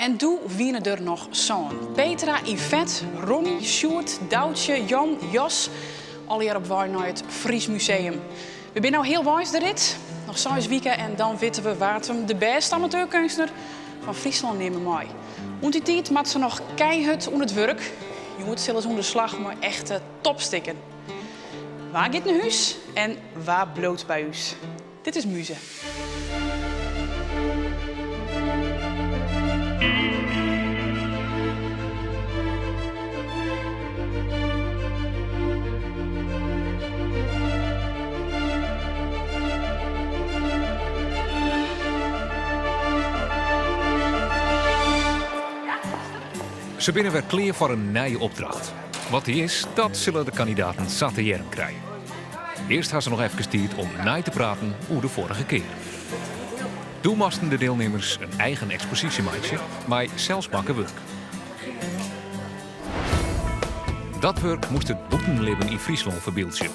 En doe wiene der noch sân. Petra, Yvette, Ronnie, Sjoerd, Doutsje, Jan, Jos, allegear op wei nei it Fries Museum. We binne no healweis de rit. Noch seis wike en dan witte we wa't him de bêste amateurkeunstner fan Fryslân neame mei. Oant dy tiid moat se noch keihurd oan it wurk. Hjoed sille se oan de slach mei echte topstikken. Wa giet nei hús en wa bliuwt by ús? Dit is Muze. Se binne wer klear foar in nije opdracht. Wat dy is, dat sille de kandidaten sa te hearren krije. Earst ha se noch efkes tiid om nei te praten oer de foarige kear. Doe moasten de deelnimmers in eigen eksposysje meitsje mei selsmakke wurk. Dat wurk moast it bûtenlibben yn Fryslân ferbyldzje.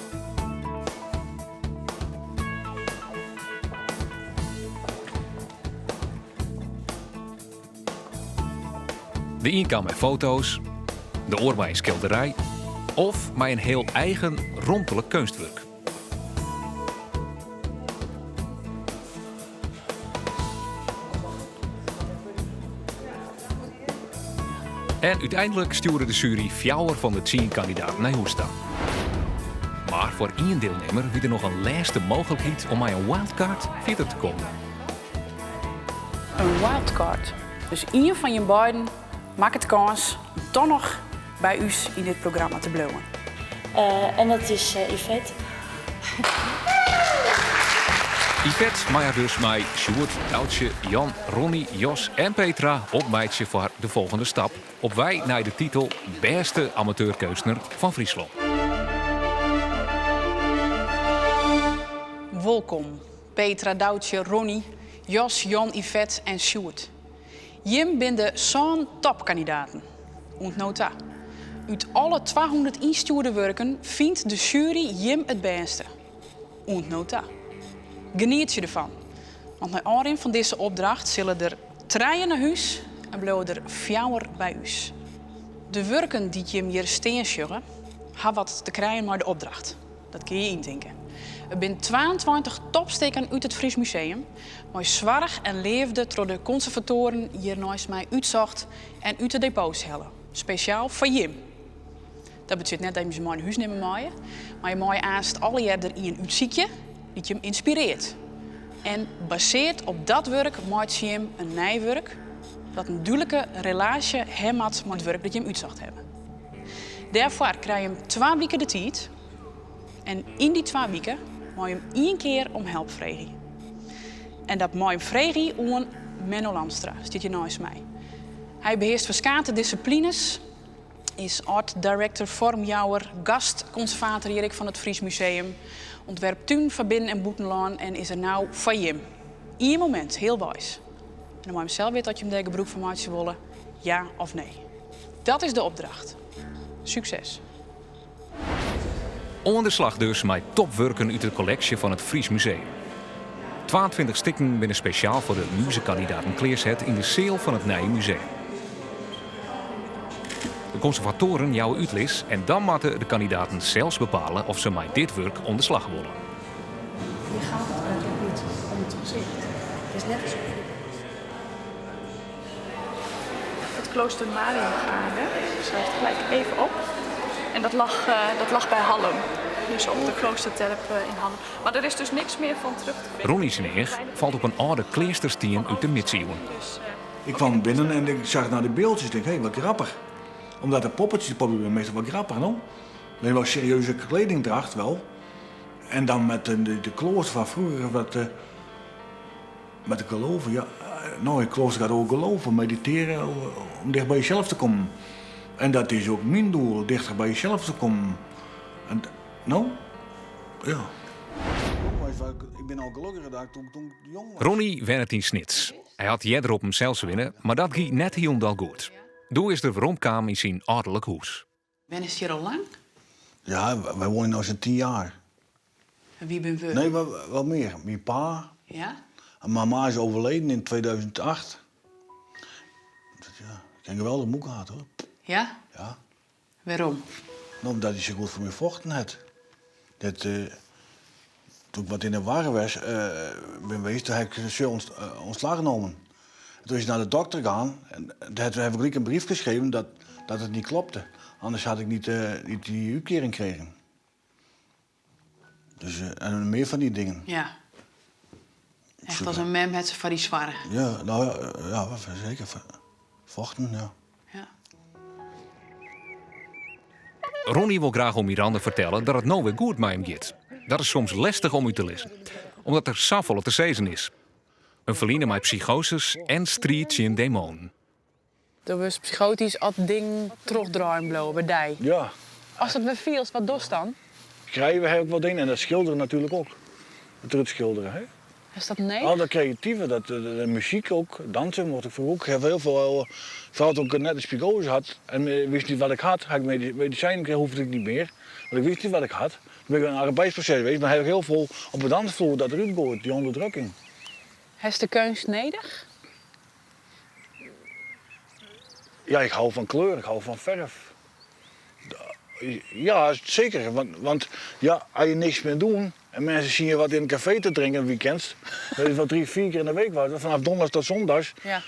De ien kaam mei foto's, de oar mei in skilderij of mei in heel eigen romtelik keunstwurk. En úteinlik stjoerde de sjuery fjouwer fan de tsien kandidaten nei hûs ta. Mar foar ien deelnimmer wie der noch in lêste mooglikheid om mei in wildcard fierder te kommen. In wildcard. Dus ien fan jim beiden makket kâns om toch noch by ús yn dit programma te bliuwen. En dat is Yvette. Yvette mei har dus mei Sjoerd, Doutsje, Jan, Ronnie, Jos en Petra opmeitsje foar de folgjende stap op wei nei de titel bêste amateurkeunstner fan Fryslân. Wolkom Petra, Doutsje, Ronnie, Jos, Jan, Yvette en Sjoerd. Jim binne de sân topkandidaten oant no ta. Ut alle 200 ynstjoerde wurken fynt de sjuery jim it bêste. Oant no ta. Genietsje derfan, want nei ôfrin fan dizze opdracht sille der trije nei hús en bliuwe der fjouwer by ús. De wurken dy't jim hjir stean sjogge, ha wat te krijen mei de opdracht. Dat kinne je yntinke. It binne 22 topstikken út it Fries Museum, mei soarch en leafde troch de konservatoaren hjir neist my útsocht en út de depots helle. Spesjaal foar jim. Dat betsjut net dat jim se mei nei hús nimme meie, mar je meie aanst allegear der ien útsykje dy't jim ynspirearret. En baseard op dat wurk meitsje jim in nij wurk dat in dúdlike relaasje ha moat mei it wurk dat jim útsocht hawwe. Dêrfoar krije jim twa wike de tiid en yn dy twa wike mei jim ien kear om help freegje. En dat mei jim freegje oan Menno Landstra, stiet hjir neist my. Hy behearst ferskate dissiplines, is art director, foarmjouwer, gastkonservator hjir ek fan it Fries Museum, ûntwerpt tunen foar binnen- en bûtenlân en is der no foar jim. Ien momint, healweis. En dan mei jim sels witte oft jim dêr gebrûk fan meitsje wolle, ja of nee. Dat is de opdracht. Sukses! Oan de slach dus mei topwurken út de kolleksje fan it Fries Museum. 22 stikken binne spesjaal foar de muzekandidaten klearset yn de seal fan it nije museum. De konservatoaren jouwe útlis en dan moatte de kandidaten sels bepale oft se mei dit wurk oan de slach wolle. Hjir gaat het eigenlijk niet om het gezicht. Het is net alsof je Het klooster Mariengaarde, schrijf het gelijk even op. En dat lag, uh, dat lag bij Hallum. Dus op de kloosterterp eh, in Hallum. Maar er is dus niks meer van terug te vinden. Ronnie syn each falt op in âlde kleasterstien út de midsiuwen. Dus, uh, Ik kwam binnen en ik zag naar de beeldjes. Ik denk, hé, wat grappig. Omdat de poppetjes, de poppetjes meestal wat grappig, no? Alleen wel serieuze kleding draagt wel. En dan met de, de, de klooster van vroeger, wat, uh, met de geloven, ja. Nou, het klooster gaat over geloven, mediteren, om dicht bij jezelf te komen. En dat is ook mijn doel, dichter bij jezelf te komen. En, nou, ja. Ik ben al gelukkiger dan toen, toen ik jong was. Ronnie wennet yn Snits. Hy hat earder op himsels wenne, mar dat gie net hielendal goed. Doe is er weromkaam yn syn âlderlik hûs. Wennest hjir al lang? Ja, wy wenje no sa'n tien jaar. En wie binne we? Nee, wat mear. Myn pa. Ja? En mama is overleden in 2008. Ja, ik ha in geweldich moeke gehad hoor. Ja? Ja. Wêrom? No, omdat hy sa goed foar my fochten hat. Dat, toen ik wat yn de war was, bin west, toen ha ik sels ûntslach nommen. Toen is hy nei de dokter gien en toen ha ik gelyk in brief geschreven dat, dat it niet klopte. Anders had ik niet, niet die útkearing kregen. Dus, en mear fan dy dingen. Ja. Echt as in mem hat se foar dy soarge. Ja, no ja, seker. Fochten, ja. Ja. Ronnie wol graach oan Miranda fertelle dat it no wer goed mei him giet. Dat is soms lestich om út te lizzen, omdat der safolle te sizzen is. In ferline mei psychoses en striid tsjin demoanen. Do wurdst psychoatysk as dingen trochdraaien bliuwe by dy. Ja. Ast it wer fielst, wat dochst dan? Skriuwe ha ik wat yn en dat skilderen natuerlik ek. It útskilderjen, hè. Is dat nedich? Al dat kreative, dat, de muzyk ek, dansen mocht ik froeger ek. Ik ha hiel folle, foaral toen ik net de psychose had en wist niet wat ik had, ha ik medisijnen kregen, hoefde ik niet mear. Want ik wist niet wat ik had. Toen bin ik in een arbeidsproces west, mar ha ik hiel folle op de dansfloer dat derút goaid, dy ûnderdrukking. Hast de keunst nedich? Ja, ik hou fan kleur, ik hou fan ferf. Ja, seker. Want, want ja, as je niks mear doen en minsken sjogge je wat yn in kafee te drinken weekends, dat is wol drie, vier kear yn de week was, fanôf donderdag tot zondags. Ja.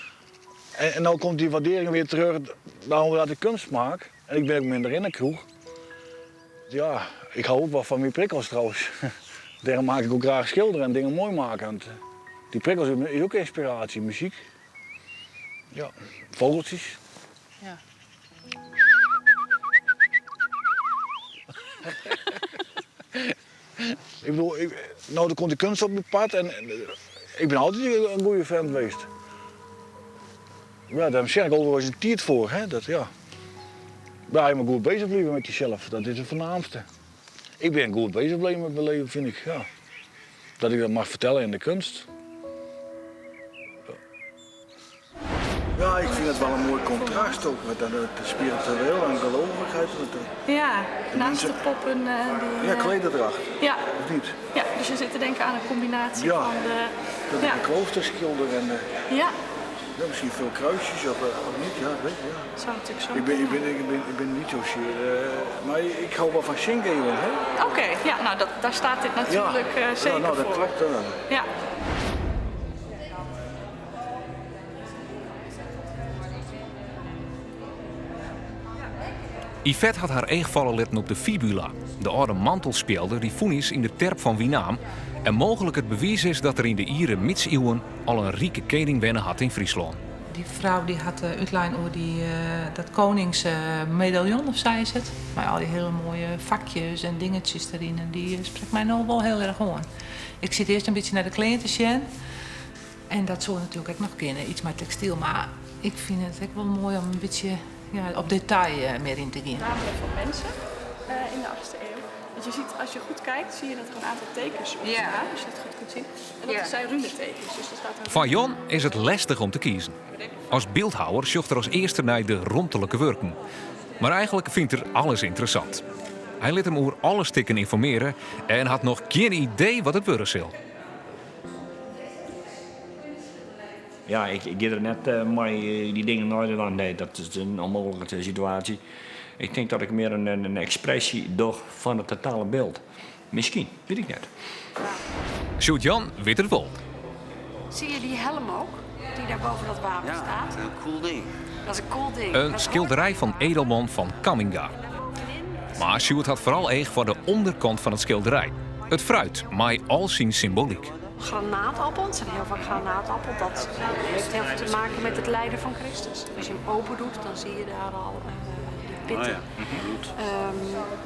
En, en no komt dy waardearring wer terug, daarom dat ik keunst maak. En ik bin ek minder yn de kroech. Ja, ik hou ek wol fan myn prikkels trouwens. Dêrom maak ik ek graach skilderen en dingen moai meitsje. Want dy prikkels is ek ynspiraasje, muzyk. Ja, fûgeltsjes. Ja. Ik bedoel, ik, no der komt de keunst op myn paad en ik bin altyd in goede fan west. Ja, dêr sjoch ik wolris in tiid foar. Hè? Dat, ja. Ja, je moat goed beuzich bliuwe mei jesels, dat is it foarnaamste. Ik bin goed beuzich bleaun mei myn libben, fyn ik. Ja. Dat ik dat mei fertelle yn de keunst. Ja, ik fyn it wol in moai kontrast ek, met de spiritueel en gelovichheid. Met de, Ja, de naast mensen- de poppen. Die, Ja, klederdracht. Ja. Of niet? Ja, dus je zit te denken aan een combinatie Ja. van de. Dat ja. ik een kloosterschilder en ja, ja, misschien veel kruisjes of, of niet, ja, weet je, ja. zou natuurlijk zo Ik ben, ik kunnen. ben, ik ben, ik ben niet zozeer, maar ik hou wel van zingeving, hè? Oké, ja, nou dat, daar staat dit natuurlijk zeker ja, nou, dat voor. klopt. Ja. Ja. Yvette hat har each falle litten op de fibula, de âlde mantelspjelde dy't fûn is yn de terp fan Winaam en mooglik it bewiis is dat der yn de iere midsiuwen al in rike kening wenne hat yn Fryslân. Dy frou dy hat útlein oer dy, dat koningsmedaljon of sa is it. Mei al dy hiele moaie fakjes en dingetjes deryn. En dy sprekt my no wol hiel erch oan. Ik sit earst in bytsje nei de klean te sjen. En dat soe natuerlik ek noch kinne, iets mei tekstyl. Mar ik fyn it ek wol moai om in bytsje ja, op detail mear yn te gean. Verzamelen van mensen in de 8e eeuw. Want je ziet, als je goed kijkt, zie je dat er een aantal tekens op staan. Als je het goed kunt zien. En dat zijn runetekens. Dus er staat een Foar Jan is it lestich om te kiezen. As byldhouwer sjocht er as earste nei de romtelike wurken. Mar eigenlik fynt er alles ynteressant. Hy lit him oer alle stikken ynformearje en hat noch gjin idee wat it wurde sil. Ja, ik, ik gean der net mei dy dingen nei dwaan. Nee, dat is in ûnmooglike situaasje. Ik tink dat ik mear in, in ekspresje doch fan it totale byld. Miskien, wit ik net. Sjoerd Jan wit it wol. Zie je die helm ook, die daar boven dat wapen Ja, staat? een cool ding. Dat is een cool ding. In skilderij fan Edelman van Cammingha. Mar Sjoerd hat foaral each foar de ûnderkant fan it skilderij. It fruit, mei al syn symbolyk. Granaatappel, het zijn heel vaak granaatappel. Dat heeft heel veel te maken met het lijden van Christus. Als je hem open doet, dan zie je daar al de pitten. Oh ja, bloed.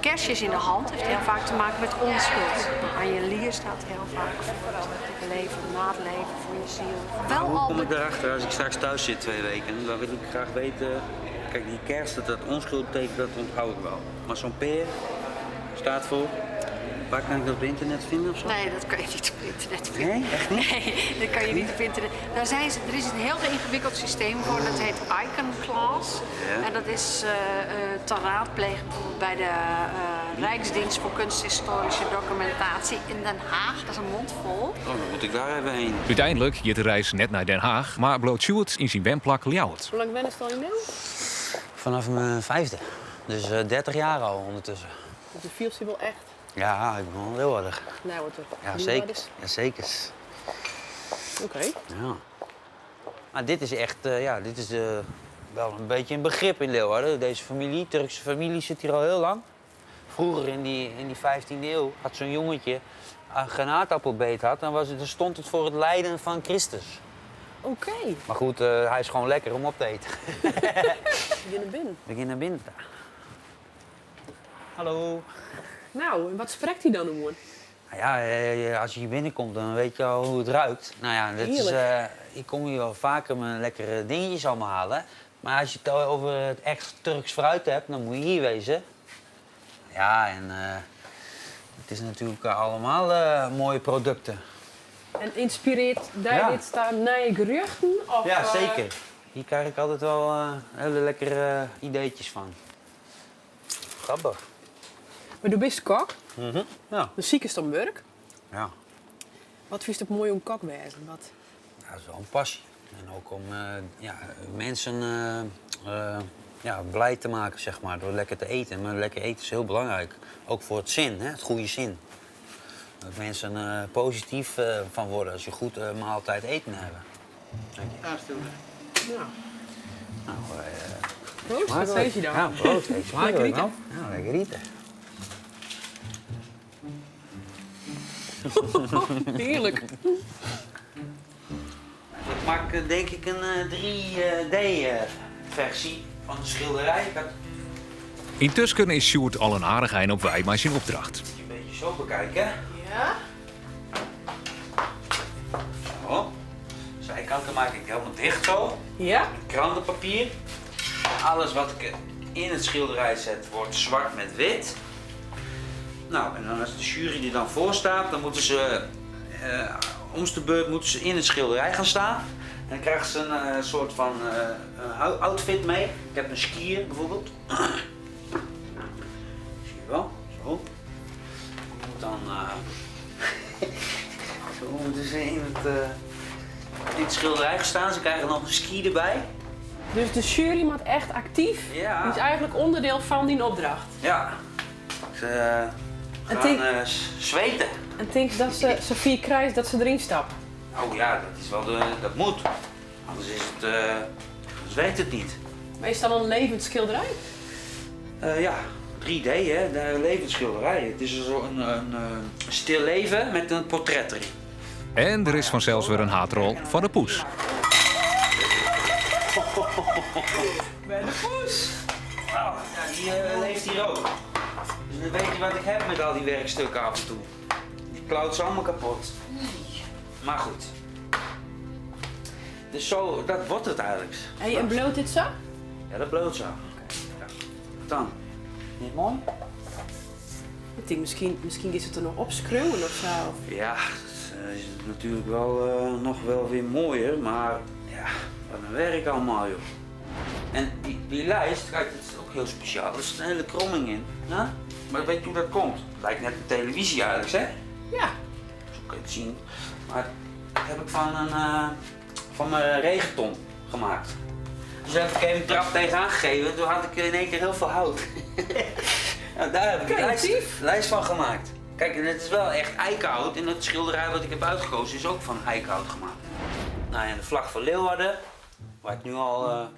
Kersjes in de hand heeft heel vaak te maken met onschuld. Aan je lier staat heel vaak voor het leven, na het leven, voor je ziel. Wel Hoe al kom ik erachter als ik straks thuis zit 2 weken? Dan wil ik graag weten. Kijk, die kers, dat dat onschuld betekent, dat onthoud ik wel. Maar zo'n peer staat voor. Waar kan ik dat op internet vinden of zo? Nee, dat kan je niet op internet vinden. Nee, echt niet? Nee, dat kan je niet op internet. Daar zijn ze, er is een heel ingewikkeld systeem voor, dat heet Iconclass. Ja. En dat is te raadplegen bijvoorbeeld bij de Rijksdienst voor Kunsthistorische Documentatie in Den Haag. Dat is een mond vol. Oh, dan moet ik daar even heen. Uteinlik giet de reis net nei Den Haag, mar bliuwt Sjoerd yn syn wenplak Ljouwert. Hoe lang ben je al in Nederland? Vanaf mijn vijfde. Dus 30 jaar al ondertussen. Dus de viel ze wel echt? Ja, ik ben wel heel erg. Nou, wat er Ja, nu zeker. wat is. Ja, zeker. Oké. Ja. Maar dit is echt, ja, dit is wel een beetje een begrip in Leeuwarden. Deze familie, Turkse familie, zit hier al heel lang. Vroeger in die 15e eeuw had zo'n jongetje een granaatappelbeet had, dan stond het voor het lijden van Christus. Oké. Maar goed, hij is gewoon lekker om op te eten. We gaan naar binnen. We gaan naar binnen. Hallo. Nou, en wat spreekt hij dan om? Nou ja, als je hier binnenkomt, dan weet je al hoe het ruikt. Nou ja, dat is, Heerlijk. ik kom hier wel vaker mijn lekkere dingetjes allemaal halen. Maar als je het over het echt Turks fruit hebt, dan moet je hier wezen. Ja, en het is natuurlijk allemaal mooie producten. En inspireert daar Ja. dit staan nieuwe geruchten? Of, Ja, zeker. Hier krijg ik altijd wel hele lekkere ideetjes van. Grappig. Maar du bist kok. Ja. De ziek is dan werk. Ja. Wat vind je het mooi om kok te wezen? Wat? Ja, dat is wel een passie. En ook om mensen blij te maken, door lekker te eten. Maar lekker eten is heel belangrijk. Ook voor het zin, hè? Het goede zin. Dat mensen positief van worden als je goed maaltijd eten hebben. Dank je. Daar stil. Ja. Nou, Proost, wat smakelijk. zeg je dan? Ja, proost. Eet smakelijk, Lekker eten. man. Ja, lekker eten. Heerlijk. Ik maak denk ik een 3D-versie van de schilderij. Ik had Intussen is Sjoerd al een aardig eind op wei met zijn opdracht. Een beetje zo bekijken. Ja. Zo. Zijkanten maak ik helemaal dicht zo. Ja. Met krantenpapier. Alles wat ik in het schilderij zet wordt zwart met wit. Nou, en dan als de jury er dan voor staat, dan moeten ze om de beurt moeten ze in het schilderij gaan staan. En dan krijgen ze een soort van een outfit mee. Ik heb een skier bijvoorbeeld. Zie je wel? Zo. Ik moet dan zo moeten ze in het schilderij gaan staan. Ze krijgen nog een ski erbij. Dus de jury moet echt actief. Ja. Die is eigenlijk onderdeel van die opdracht. Ja. Ze En gaan, zweten. En denk je dat ze Sofie krijgt dat ze erin stapt? Oh ja, dat is wel de, dat moet. Anders is het, anders werkt het niet. Maar is dat dan een levend schilderij? Ja, 3D hè, de levend schilderij. Het is zo een stil leven met een portret erin. En er is vanzelfs weer een haatrol van de poes. Bij de poes! Nou, ja, die leeft hier ook. Dus dan weet je wat ik heb met al die werkstukken af en toe. Die klauwt ze allemaal kapot. Maar goed. Dus zo, dat wordt het eigenlijk. Hey, en bloot dit zo? Ja, dat bloot zo. Ja. Dan. Niet mooi? Ik denk misschien is het er nog opschreeuwen of zo. Ja, dat is natuurlijk wel nog wel weer mooier, maar ja, wat een werk allemaal, joh. En die lijst, kijk, dat is ook heel speciaal. Er zit een hele kromming in. Ja? Maar weet je hoe dat komt? Het lijkt net een televisie eigenlijk, hè? Ja. Zo kun je het zien. Maar dat heb ik van mijn regenton gemaakt. Dus daar heb ik even een trap tegenaan gegeven. Toen had ik in één keer heel veel hout. Nou, daar heb ik een Creatief. lijst van gemaakt. Kijk, en het is wel echt eikenhout. En het schilderij wat ik heb uitgekozen is ook van eikenhout gemaakt. Nou ja, de vlag van Leeuwarden, waar ik nu al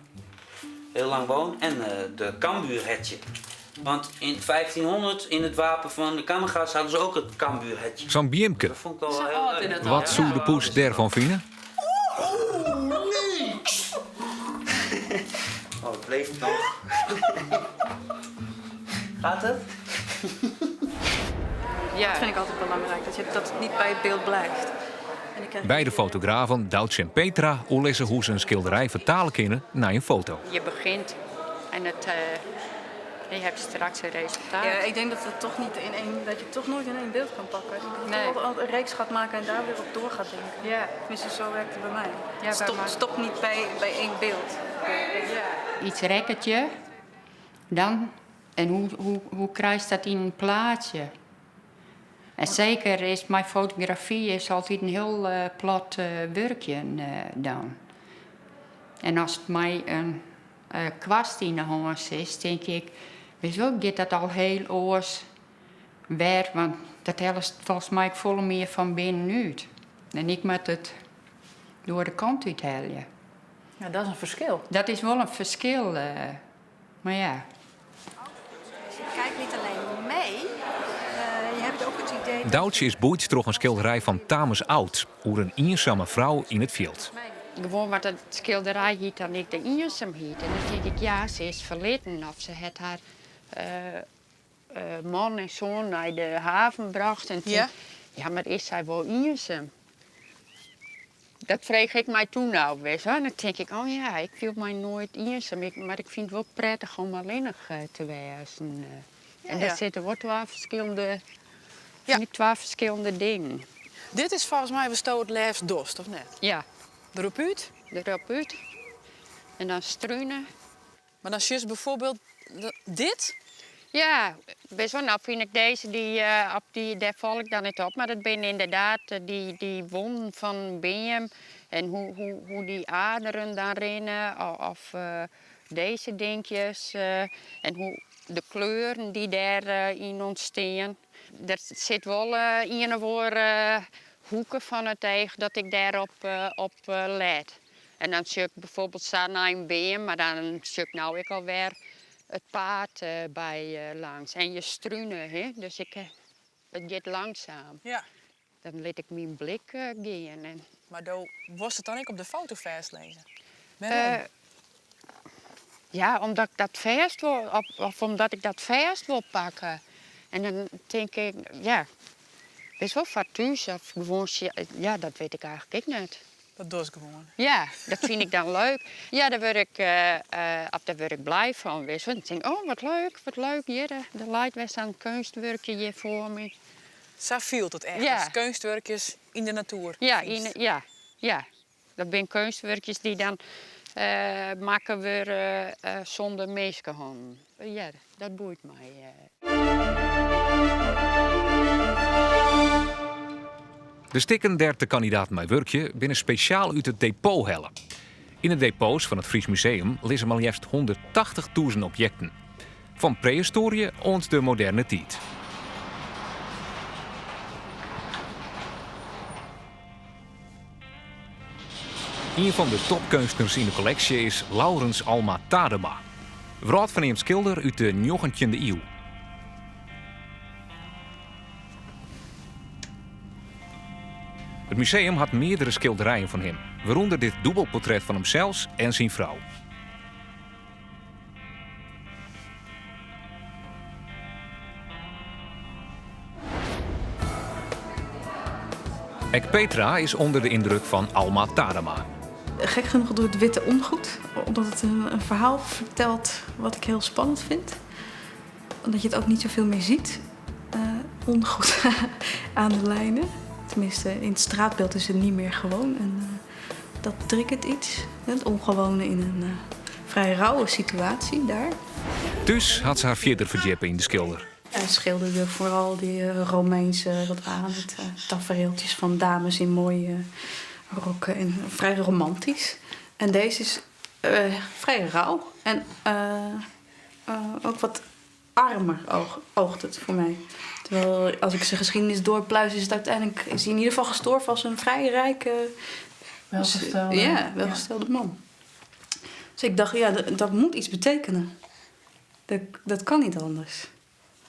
heel lang woon. En de Cambuurhetje. Want in 1500, in het wapen van de Kammerga's, hadden ze ook het Cambuurhetje. Zo'n Biemke. Dat vond ik wel Zo heel oud leuk. in het Wat zou de poes daarvan vinden? Oh, nee! Oh, het leeft nog. Gaat het? Ja. Dat vind ik altijd belangrijk, dat het niet bij het beeld blijft. En ik krijg Bij de fotografen Doutzen en Petra oorlezen hoe ze een schilderij vertalen kunnen naar een foto. Je begint en het En je hebt straks een resultaat. Ja, ik denk dat het toch niet in één, dat je het toch nooit in één beeld kan pakken. Ik denk dat je Nee. toch altijd een reeks gaat maken en daar weer op door gaat denken. Ja. Tenminste, zo werkt het bij mij. Ja, bij stop, mij. stop niet bij één beeld. Iets rekketje, dan. En hoe krijg je dat in een plaatje? En zeker is mijn fotografie is altijd een heel plat werkje dan. En als het mij een kwast in de hand is, denk ik, weet je wel, gaat dat al heel oors weer, want dat helpt volgens mij volle meer van binnenuit. En ik moet het door de kant uithalen. Ja, dat is een verschil. Dat is wel een verschil, maar ja. Je kijkt niet alleen mee, je hebt ook het idee dat Doutsje is boeid troch in skilderij fan Tames Oud oer in iensame frou yn it fjild. Gewoan wat it skilderij hiet dan ik de iensumheid. En dan tink ik, ja, se is ferlitten of se hat har man en soan nei de haven brocht. En Ja. toen, ja, mar is sy wol iensum? Dat frege ik my toen al wer. En dan tink ik, oh ja, ik fiel my noait iensum. Mar ik fyn it wol prettich om allinnich te wêzen. En dêr sitte wol twa ferskillende, fyn ik twa ferskillende dingen. Dit is folgens my watsto it leafst dochst, of net? Ja. Derop út? Derop út. En dan strune. Mar dan sjochst byfoarbyld dit? Ja, best wol. No fyn ik dizze, dy op dy, dêr fal ik dan net op. Mar dat binne ynderdaad dy wonden fan in beam en hoe't dy aderen dan rinne. Of dizze dinkjes. En hoe't de kleuren dy't dêryn ûntstean. Der sit wol ien of oare hoeke fan it each dat ik dêrop op let. En dan sjoch ik byfoarbyld sa nei in beam, mar dan sjoch ik no ek alwer it paad by langs. En je strune, hè? Dus it giet langsaam. Dan lit ik myn blik gean. En Mar do wolst it dan ek op de foto fêstlizze? Wêrom? Ja, omdat ik dat fêst wol, of omdat ik dat fêst wol pakke. En dan tink ik, ja, witst wol, foar thús of gewoan, ja, dat wit ik eigentlik ek net. Dat dochst gewoan? Ja, dat fyn ik dan leuk. Ja, dêr wurd ik, of dêr wurd ik blij fan, witst wol. Dan tink ik, oh, wat leuk, wat leuk, hjir, der leit wer sa'n keunstwurkje hjir foar my. Sa fielt it echt, Ja. as keunstwurkjes yn de natoer Ja, fynst. ja, ja. Dat binne keunstwurkjes dy't dan makke wurde sûnder minskehannen. Ja, dat boeit my. De stikken dêr't de kandidaten mei wurkje binne spesjaal út it depot helle. Yn de depots fan it Fries Museum lizze mar leafst 180.000 objekten. Fan prehistoarje oant de moderne tiid. Ien fan de topkeunstners yn de kolleksje is Laurens Alma Tadema. Wrâldferneamd skilder út de njoggentjinde iuw. It museum hat meardere skilderijen fan him, wêrûnder dit dûbelportret fan himsels en syn frou. Ek Petra is ûnder de yndruk fan Alma Tadema. Gek genoeg doet het witte ongoed, omdat het een verhaal fertelt wat ik hiel spannend fyn. Omdat je het ook niet zoveel meer ziet. Ongoed aan de lijnen. Tenminste, in het straatbeeld is het niet meer gewoon. En dat triggert iets. Het ongewone in een vrij rauwe situatie daar. Dus hat se har fierder ferdjippe yn de skilder. Hij schilderde vooral die Romeinse, wat waren het, tafereeltjes van dames in mooie rokken en vrij romantisch. En deze is vrij rauw en ook wat armer oogt het voor mij. Terwijl als ik zijn geschiedenis doorpluis, is het uiteindelijk, is hij in ieder geval gestorven als een vrij rijke, Welgestelde. ja, welgestelde man. Dus ik dacht, ja, dat moet iets betekenen. Dat kan niet anders.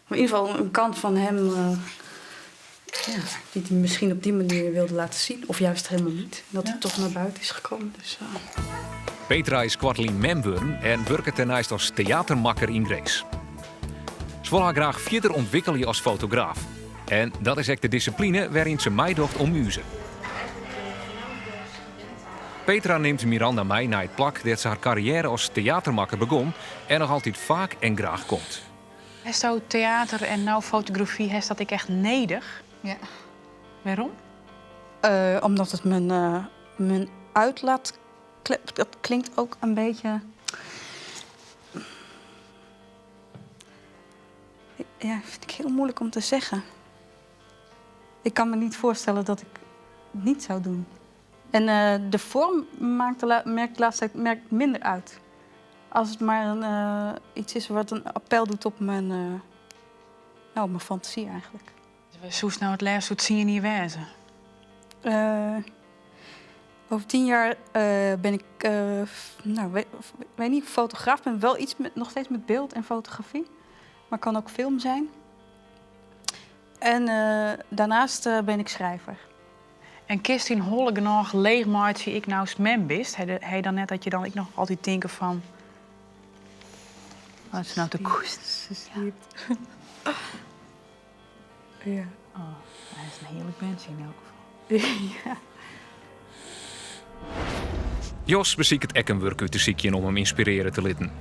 Maar in ieder geval een kant van hem, ja, die hij misschien op die manier wilde laten zien. Of juist helemaal niet. Dat hij toch naar buiten is gekomen. Dus. Petra is koartlyn mem wurden en wurket dêrneist as teatermakker yn Grins. Se wol har graach fierder ûntwikkelje as fotograaf. En dat is ek de dissipline wêryn't se meidocht oan Muze. Petra nimt Miranda mei nei it plak dêr't se har karriêre as teatermakker begûn en noch altyd faak en graach komt. Hasto teater en no fotografy, hast dat ek echt nedich? Ja. Wêrom? Eh, omdat het mijn, uh, mijn uitlaatklep... Dat klinkt ook een beetje... Ja, vind ik heel moeilijk om te zeggen. Ik kan me niet voorstellen dat ik het niet zou doen. En uh, de vorm maakt de, merkt de laatste tijd merkt minder uit. Als het maar een, uh, iets is wat een appel doet op mijn, uh, nou, op mijn fantasie eigenlijk. Soest no it leafst oer tsien jier wêze? Over 10 jaar ben ik, nou, weet niet, fotograaf. Ben wel iets met, nog steeds met beeld en fotografie. Maar kan ook film zijn. En daarnaast ben ik schrijver. En kinst dyn holle genôch leechmeitsje ek no'tst mem bist? Ha je dan net dat je dan ek noch altyd tinke fan... Wat is no te koest? Ze sliept. Ja. Oh, hy is in hearlik berntsje yn elk gefal. Ja. Jos besiket ek in wurk út te sykjen om him ynspirearje te litten.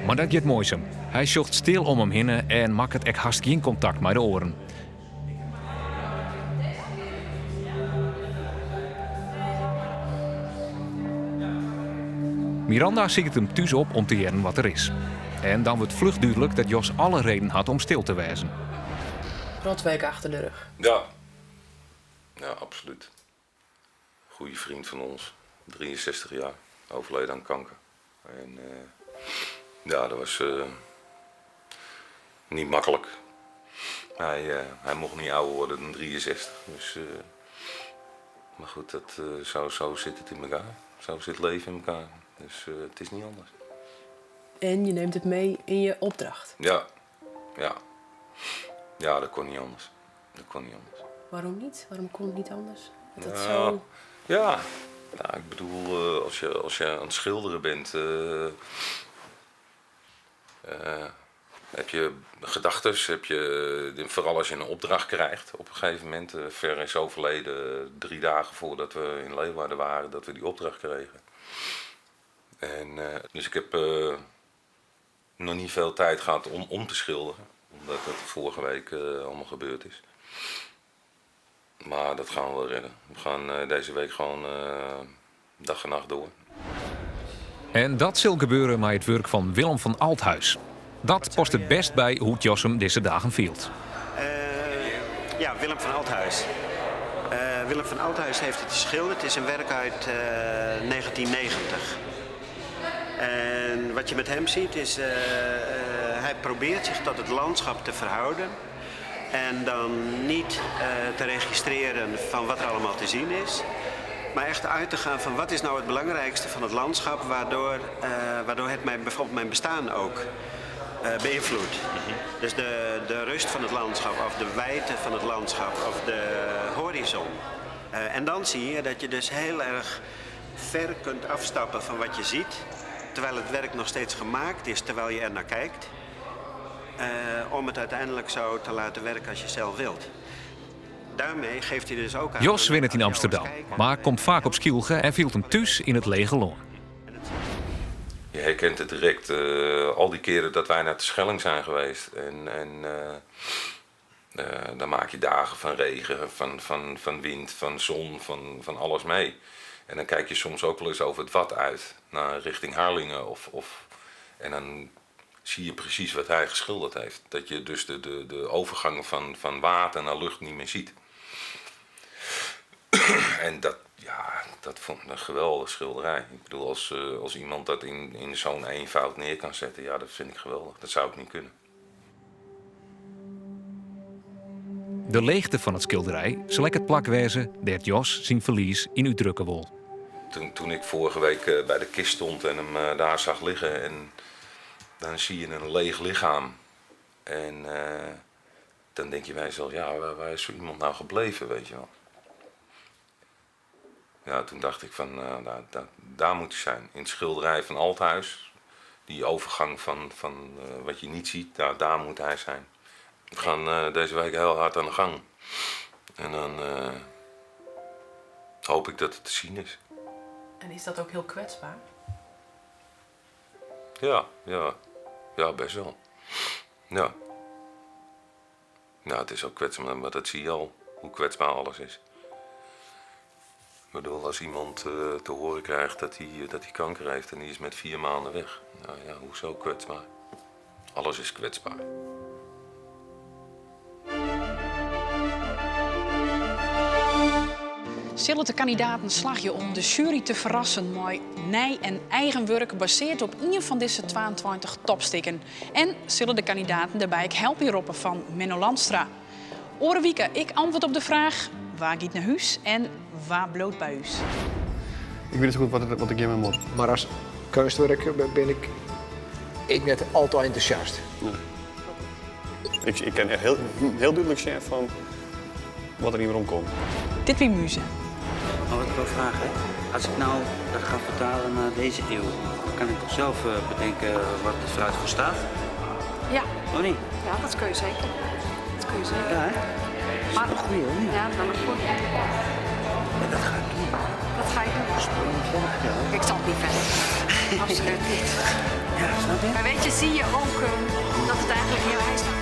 Mar dat giet muoisum. Hy sjocht stil om him hinne en makket ek hast gjin kontakt mei de oaren. Miranda siket him thús op om te hearren wat der is. En dan wurdt fluch dúdlik dat Jos alle reden hat om stil te wêzen. Rotweek achter de rug. Ja, ja absoluut. Goede vriend van ons, 63 jaar, overleden aan kanker. En uh, ja, dat was uh, niet makkelijk. Hij, uh, hij mocht niet ouder worden dan 63. Dus, maar goed, dat, zo zit het in elkaar. Zo zit het leven in elkaar. Dus het is niet anders. En je neemt het mee in je opdracht? Ja, ja. Ja, dat kon niet anders. Dat kon niet anders. Waarom niet? Waarom kon het niet anders? Dat nou, zo... Ja, nou, ik bedoel, als je aan het schilderen bent, heb je gedachten, heb je, vooral als je een opdracht krijgt op een gegeven moment. Fer is overleden 3 dagen voordat we in Leeuwarden waren, dat we die opdracht kregen. En, dus ik heb nog niet veel tijd gehad om te schilderen, omdat dat vorige week allemaal gebeurd is. Maar dat gaan we wel redden. We gaan deze week gewoon dag en nacht door. En dat sil gebeuren mei it wurk fan Willem van Althuis. Dat past it bêst by hoe't Jos him dizze dagen fielt. Ja, Willem van Althuis. Willem van Althuis heeft het geschilderd. Het is een werk uit 1990. En wat je met hem ziet is, hij probeert zich tot het landschap te verhouden. En dan niet te registreren van wat er allemaal te zien is. Maar echt uit te gaan van wat is nou het belangrijkste van het landschap, waardoor het bijvoorbeeld mijn bestaan ook beïnvloedt. Dus de rust van het landschap, of de wijdte van het landschap, of de horizon. En dan zie je dat je dus heel erg ver kunt afstappen van wat je ziet, terwijl het werk nog steeds gemaakt is, terwijl je er naar kijkt. Om het uiteindelijk zo te laten werken als je zelf wilt. Daarmee geeft hij dus ook aan Jos aan wennet yn jou als Amsterdam, kijker. mar komt faak op Skylge en fielt him thús yn it lege lân. Je herkent het direct, al die keren dat wij naar de Schelling zijn geweest. En dan maak je dagen van regen, van wind, van zon, van alles mee. En dan kijk je soms ook wel eens over het wad uit, naar richting Harlingen. En dan zie je precies wat hij geschilderd heeft. Dat je dus de overgang van water naar lucht niet meer ziet. En dat, ja, dat vond ik een geweldige schilderij. Ik bedoel, als iemand dat in zo'n eenvoud neer kan zetten, ja, dat vind ik geweldig. Dat zou ik niet kunnen. De leechte fan it skilderij sil ek it plak wêze dêr't Jos syn ferlies yn útdrukke wol. Toen ik vorige week bij de kist stond en hem daar zag liggen, en dan zie je een leeg lichaam. En dan denk je bij jezelf, ja, waar is zo iemand nou gebleven, weet je wel. Ja, toen dacht ik van, nou, daar moet hij zijn. In het schilderij van Althuis, die overgang van wat je niet ziet, daar moet hij zijn. We gaan deze week heel hard aan de gang. En dan hoop ik dat het te zien is. En is dat ook heel kwetsbaar? Ja, ja. Ja, best wel. Ja. Nou, het is ook kwetsbaar, maar dat zie je al, hoe kwetsbaar alles is. Ik bedoel, als iemand eh, te horen krijgt dat hij, eh, dat hij kanker heeft en die is met 4 maanden weg. Nou ja, hoezo kwetsbaar? Alles is kwetsbaar. Sille de kandidaten slagje om de jury te ferrassen mei nij en eigen wurk basearre op ien fan dizze 22 topstikken. En sille de kandidaten dêrby ek help ynroppe fan Menno Landstra. Oare wike ik antwurd op de fraach wa giet nei hûs en wa bliuwt by ús. Ik wit net sa goed wat ik hjirmei moat. Mar as keunstwurk bin ik ek net al te entûsjast. Nee. Ik kin echt hiel, hiel dúdlik sjen fan wat der yn weromkomt. Dit wie Muze. Maar wat ik wil vragen, hè? Als ik nou dat ga vertalen naar deze eeuw, dan kan ik toch zelf bedenken wat het fruit voor staat? Ja. Of niet? Ja, dat kun je zeker. Dat kun je zeker. Ja, hè? Dat is wel een goeie, hoor. Ja, dat is wel een goeie. Ja, dat ga ik doen. Dat ga je doen. Ik zal het niet verder. Absoluut niet. Ja, snap je? Maar weet je, zie je ook dat het eigenlijk heel... Hij staat